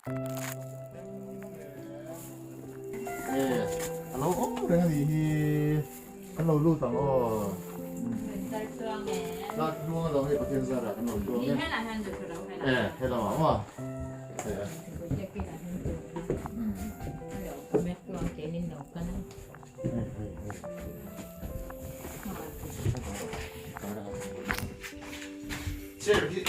A lo awm reng a nih hi, kan lo lut ang aw. Tlar tluang a lo hei Pathian zarah kan lo tluang e. E he lamah maw? Chair hi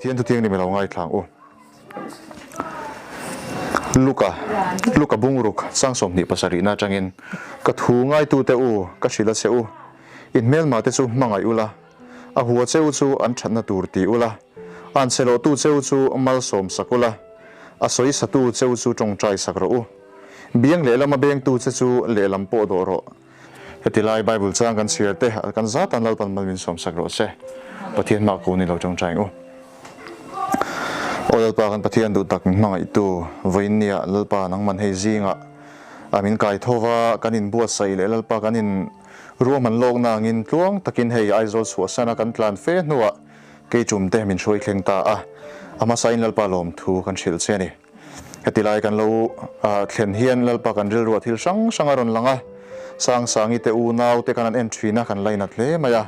Pathian thu thianghlim i lo ngaithla ang u. Luka, Luka bungruk sang 27 na atangin, Ka thu ngaitute u, ka hrilh a che u, in hmelmate chu hmangaih ula, a hua che u chu an thatna tur ti ula, an che lohtu che u chu malsawm sak ula, a sawi satu che u chu tawngtai sak rawh u. Biang lehlama bengtu che chu lehlam pawh dawh rawh. Heti lai Bible chang kan chhiar te kan zatan Lalpan mal min sawm sak rawh se. Pathian hma ko ni lo tawngtai ang u. Aw Lalpa kan Pathian duh tak min hmangaihtu vawiinnia Lalpa nangman hei zingah a min kai tho va kan inbuatsaih leh Lalpa kan in ruahman lawkna angin tluang takin hei Aizawl chhuahsana kan tlan fe hnuah kei tum te min hruai thleng ta a, a hmasain Lalpa lawmthu kan hrilh che a ni. Heti lai kan lo thlen hian Lalpa kan rilruah thil hrang hrang a rawn lang a, Sangsangi te unau te kan an en thin a, kan lainat hle mai a,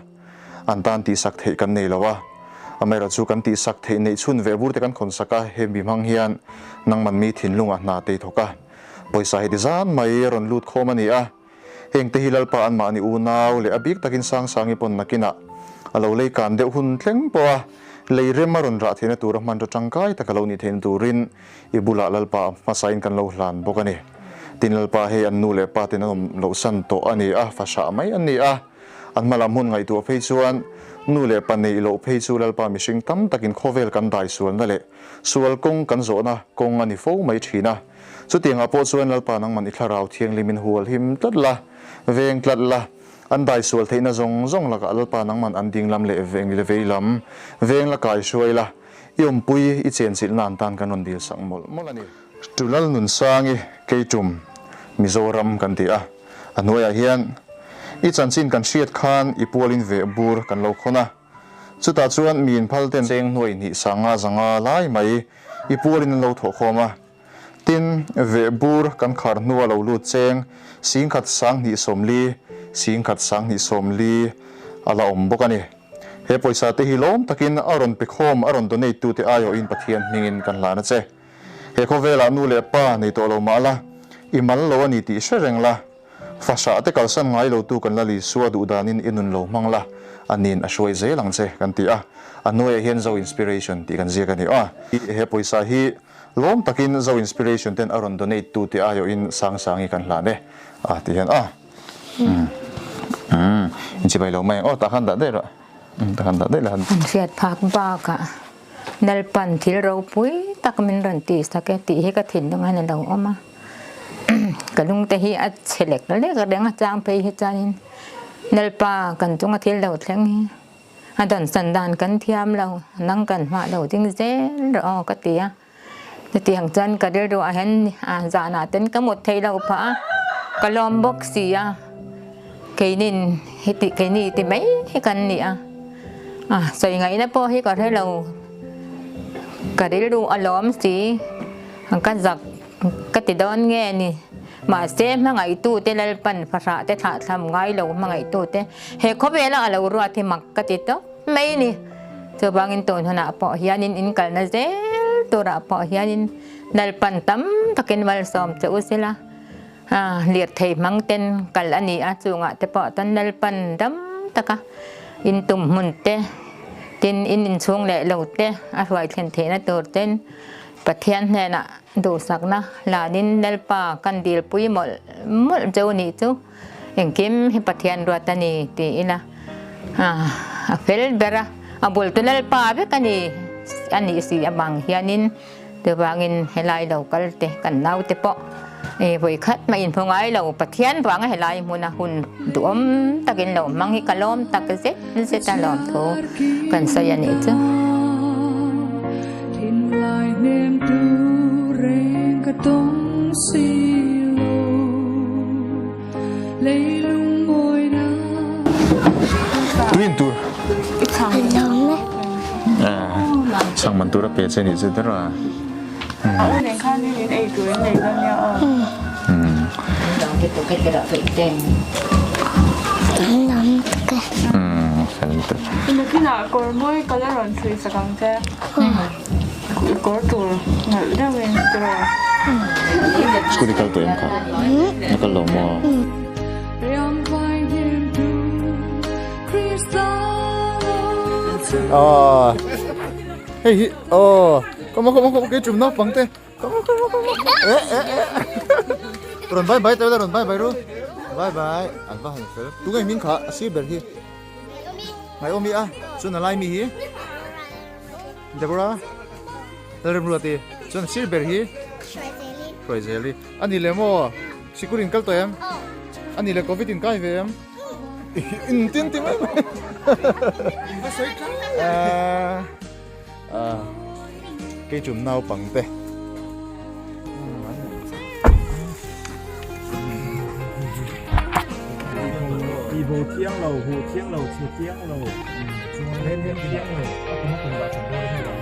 an tan tihsak theih kan nei lo a, amaherawh chu kan tihsak theih neih chhun ve bur te kan khawn sak a, hemi hmang hian nangman mi thinlungah hna te i thawk a, pawisa heti zan mai a rawn lut khawm a ni a. Hengte hi Lalpa anmahni unau leh a bik takin Sangsangi pawn nakinah a lo lei kan deuh hun thleng pawh a, lei rem a rawn rah theihna tura hmanraw tangkai tak a lo nih theihna turin i bulah Lalpa hmasain kan lo hlan bawk a ni. Tin Lalpa hei an nu leh pa ten an awm lohsan tawh a ni a, fahrah mai an ni a. An hma lam hun ngaihtuah phei chuan nu leh pa neih loh phei chu Lalpa mihring tam takin khawvel kan dai sualna leh sual kawng kan zawhna kawng a ni fo mai thin a. Chutiangah pawh chuan Lalpa nangman i thlarau thianghlimin hual him tlat la, veng tlat la, an dai sual theihna zawng zawng lakah Lalpa nangman an ding lam leh veng leh vei lam veng la kai hruai la, i awmpui i chenchilhna an tan kan rawn dil sak mawlh mawlh a ni. Tulal Nunsangi Keitum, Mizoram kan ti a, a hnuaiah hian i chanchin kan hriat khan i pualin veh bur kan lo khawn a, chutah chuan miin phal ten cheng hnuai hnih sanga zanga lai mai i pualin an lo thawhkhawm a. Tin, veh bur kan khar hnua lo lut cheng singkhat sanghnih sawmli, singkhat sanghnih sawmli a la awm bawk a ni. He pawisa te hi lawm takin a rawn pe khawm, a rawn donate tute aiawhin Pathian hmingin kan hlan a che. He khawvelah nu leh pa nei tawh lo mah la, i mal lo a ni tih hre reng la. Fahrah te kalsan ngai lo tu kan la Lisua duh danin i nun lo hmang la, a nin a hruai zel ang che kan ti a, a hnuaiah hian Zo Inspiration tih kan ziak a ni a. He pawisa hi lawm takin Zo Inspiration ten a rawn donate tu tih aiawhin Sangsangi kan hlan e a ti hian a. Umm inchibai lo mai ang aw tah khan dah daih rawh tah khan dah daih la. An hriat phak bakah Nalpan thil ropui tak min rawn tih sak e tih hi ka thinlung hian a lo awm a. Ka lungte hi a chhe lek lek reng a chang phei hi chuanin Lalpa kan chunga thil lo thleng hi a dansan dan kan thiam lo, nang kan hmah lo ding zel rawh aw ka ti a. Chutiang chuan ka rilru ah hian zanah ten ka mut thei lo phah a, ka lawm bawk si a, keinin heti keini ti mai hi kan ni a, sawi ngaihna pawh hi ka hre lo, ka rilru a lawm si, ka zak. Ka ti dawn nge ni? Mahse, hmangaihtute Lalpan fahrah te thlahthlam ngai lo hmangaihtute he khawvela a lo ruat hi mak ka ti tawp mai ni. Chuvangin tun hunah pawh hianin in kalna zel turah pawh hianin Lalpan tam takin malsawm che u sila, lirthei hmang ten kal a ni a, chungah te pawh chuan Lalpan dam taka in tum hmun te, tin in inchhung leh lo te a hruai thlen theihna tur ten Pathian hnenah duhsakna hlanin Lalpa kan dilpui mawlh mawlh cheu nih chu engkim hi Pathian ruat a ni ti ila a fel ber a, a bul chu Lalpa vek a ni a nih si avang hianin chuvangin helai lo kal te kan naute pawh vawi khat mah inhmu ngai lo Pathian vanga helai hmuna hun duhawm takin lo hmang hi ka lawm tak zet zet a lawmthu kan sawi a nih chu. Tuin tur. Chhang man tur a pe che nih chu der a. School i kal tawh em kha? Na kal lo maw? Aw hei hi aw come on come on come on kei tum naupang te come on come on come on eh eh eh rawn bye bye tawh rawn bye bye ru bye bye an va han fel tunge hming kha a sir ber hi ngai awm hi a chuan a lai mi hi Deborah Lalremruati chuan a sir ber hi Hruaizeli a ni leh maw sikul in kal tawh em a ni leh covid in kai ve em in tin ti mai mai kei chum naupang te Ti bo thiang lo, huh thiang lo, chhe thiang lo, chuan lem thiang lo, a kum a kum dah that dawn a ni lo.